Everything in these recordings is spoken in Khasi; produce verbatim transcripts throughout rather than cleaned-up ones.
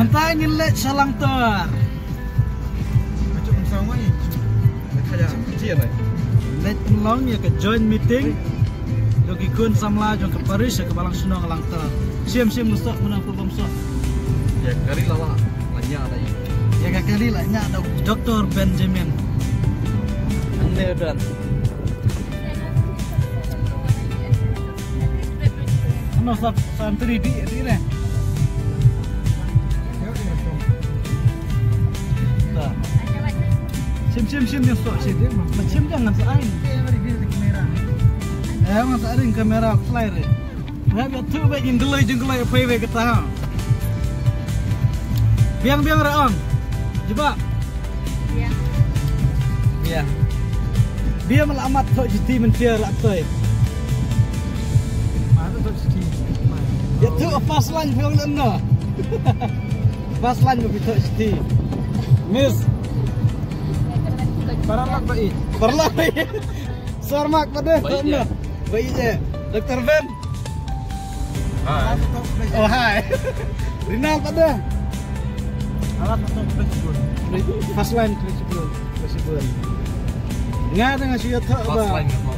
Mynta ngin leit sha Langtor. Leit pynlong ïa ka joint meeting jong ki khun samla jong ka parish ha ka balang shnong Langtor. Shim shim musoh muna pur bamsoh. Ïa ka kali la la la nya da ïa. Ïa ka kali la nya da Doktor Benjamin. Ande dan. Ano sa santri di di re. Sim sim sim sim sim sim jangan sa ain. Eh, ngan sa ring kamera flare. Ngan biar tu baik jinggelai jinggelai apa yang kata. Biang biang raang. Cuba. Biang. Biang. Biang mala amat thok jiti mentia lak toi. Mana thok jiti? Ya tu pas lan biang lem no. Pas lan bi thok jiti. Miss. Paralak bai. Paralak bai. Sarmak pada thok no. Bai je. Doktor Ben. Hai. Oh hai. Rinal pada. Alat untuk flexible. First line flexible. Flexible. Nga dengan shu ïathuh ba. First line ko.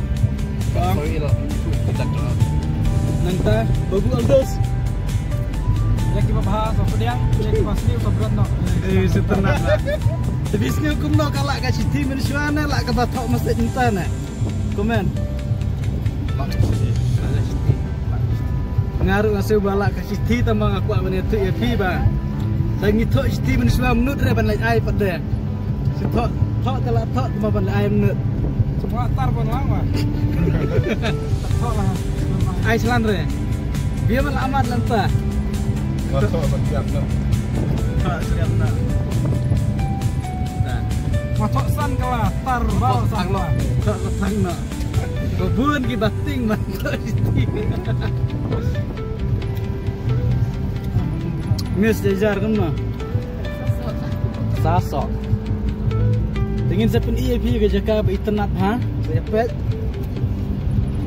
Sorry lah. Kita tu. Nangta babu aldos. Ïa kiba bha sa pdiang, ïa kiba sniew sa bret noh. Eh, sa ternat lah. Tapi sniew kumno ka la ka shithi mynshuwa ne la kaba thoh message mynta ne. Comment. Nga ruh nga shu ba la ka shithi tang ba nga kwah ban ïathuh ïa phi ba. Tang ngi thoh shithi mynshuwa minot re ban leit ai pat de. Shi thoh thoh te la thoh tang ba ban leit ai minot. Shu kwah tar ban lang ba. Thoh la. Ai slan re. Bia ban la amat lang ta. Nga thoh ban tiap na. Thoh tiap na. Nga thoh san ka la tar ba san ka la. Thoh ka tang na. Babun ki bating man thoh shithi. Miss Jajar kumno? Saso. Te ngin sa pyni ïa phi ka jaka ba itynnad ha. Sa ïa peit.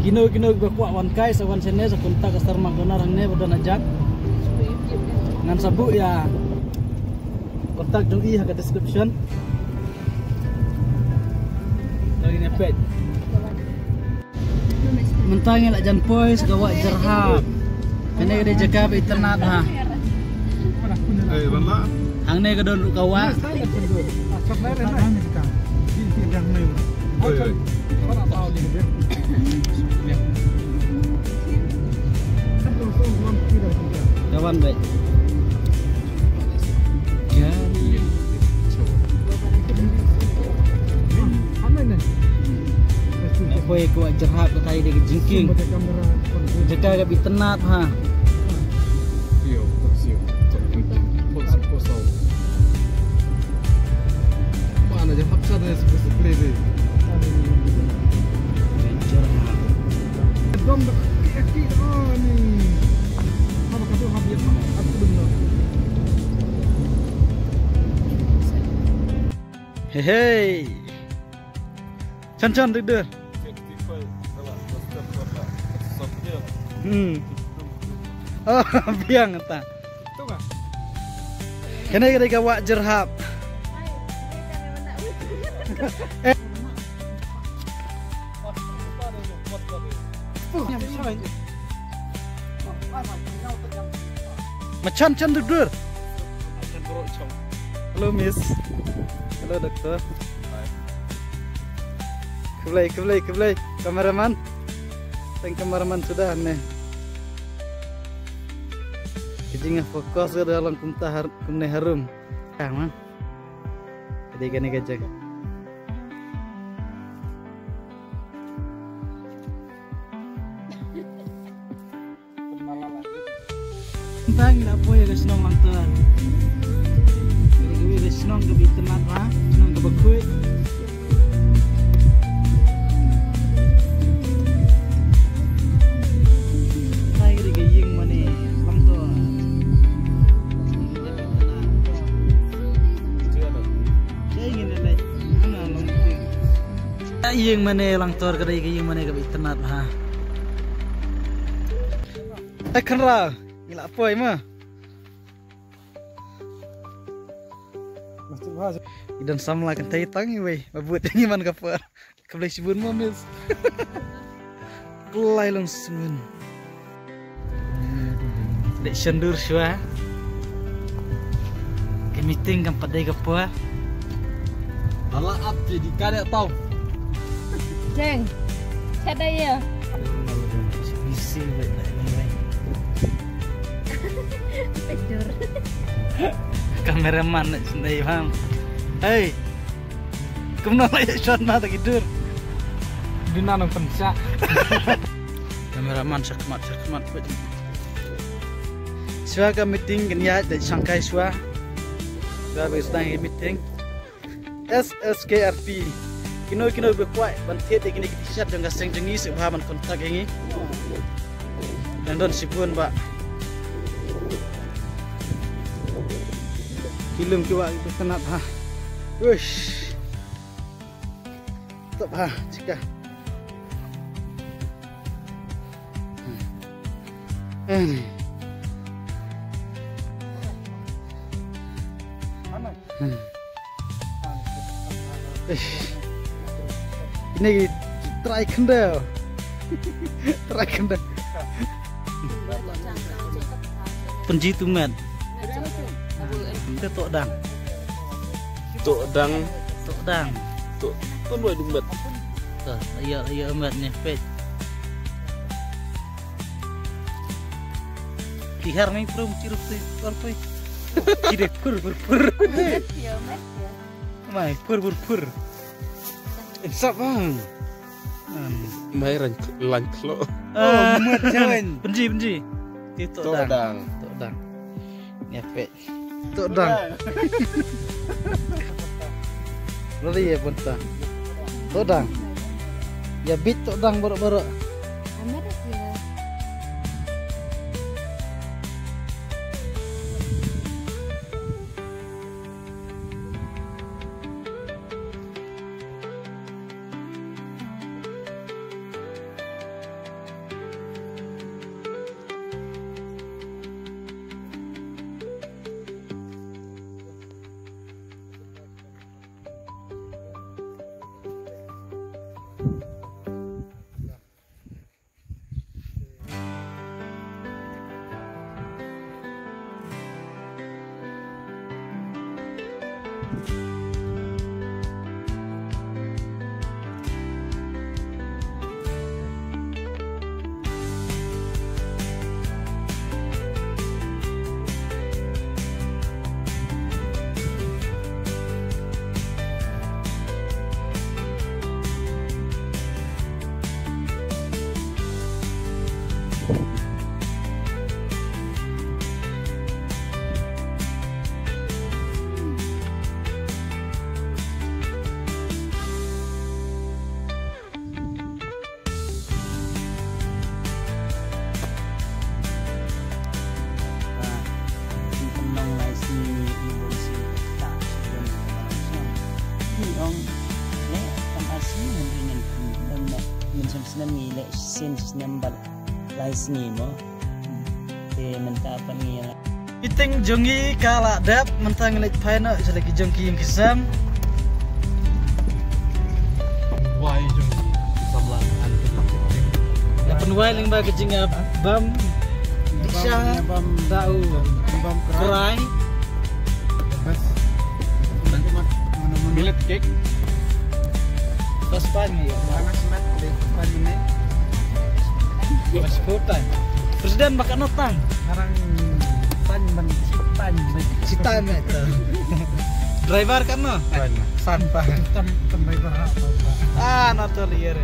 Kino kino ba kwah wan kai sa wan shane sa kontak ka Sir Mark Donar hangne ba don hajan. Ngan sa buh ïa kontak jong i ha ka description. Lagi ne peit. Mynta ngi la jan poi sha ka wah Jyrhap. Kane ka dei jaka ba itynnad ha. Eh, ban la. Hangne ka don ruh ka wah. Oi, oi. Ka wan beit. Poi ka wah Jyrhap, kata dei ka jingkieng. Jaka kaba itynnad ha. Hey, hey. Chan chan dur dur. Hmm. Oh, biang ta. Kane ka dei ka wah Jyrhap. Ma chan chan dur dur. Hello, miss. Hello, doctor. Khublei, khublei, khublei. Cameraman. Tang cameraman suda ne. Ka jingfocus ka da long kumta har, kumne harum. Ka ma. Ka dei kane ka jaka. Mynta ngi la poi ïa ka shnong Langtor. Ngi la poi ïa ka shnong kaba itynnad, shnong kaba khuid. Mynta ngi dei ka ïing mane Langtor. Ka ïing mane Langtor. Ka ïing mane Langtor ka dei ka ïing mane kaba itynnad ha. Ai kynrad, ngi la poi ma. I don samla kynthei tang iwei ba bud ïa ngi man ka por. Khublei shibun mo miss. Khublei long shibun. Dei sha dur shuwa. Ka meeting kam pat dei ka por. Ala ap je di ka dei tau. Jeng. Chat dah ya. Busy banget dah ini. Tidur. Kameraman nak sendiri bang. Hei. Kumno la ïa shot na ta ki dur. Duna nang pynshah. Kameraman shakmat shakmat. Shuwa ka meeting kan ïa da shangkai shuwa. Shuwa ba sdang meeting. S S K R P. Kino kino ba kwah ban thied ïa kine ki t-shirt jong ka seng jong ngi sngewbha ban contact ïa ngi. Nang don shibun ba. Ki lum ki wah ki sanad ha. Uish. Top ha, chika. Hmm. Hmm. Ish. Ini try kendal. Try kendal. Pynji tu met. Te tok dang. Tok dang. Tok dang. Tok, tok wai du met. Tok, ayo, ayo met ni, pet. Tihar ni prum chirup tu, pur pur. Chide pur pur pur. Met ya, met ya. Mai pur pur pur. Insap bang. Mai ran lan klo. Oh, met jalan. Benji, benji. Itu tok dang. Tok dang. Tok dang. Ngepek. Tok dang. Lari ya pun ta. Tok dang. Ya bit tok dang borok-borok. Lai sngi mo. Te mynta pat ngi ïa. Meeting jong ngi ka la dep, mynta ngi leit phai noh sha la ki jong ki ïing ki sem. Wai jong ngi samla an. La pynwai lyngba ka jingïabam. Disha bam dau bam krai. Krai. Bas. Millet cake. Bas pan ni. Panas mat, deh, pan ni. Bas full time. President baka notang. Sekarang pan ban chitan. Chitan itu. Driver kan no? Pan. San pa. Tan, tan driver apa? Ah, not all year.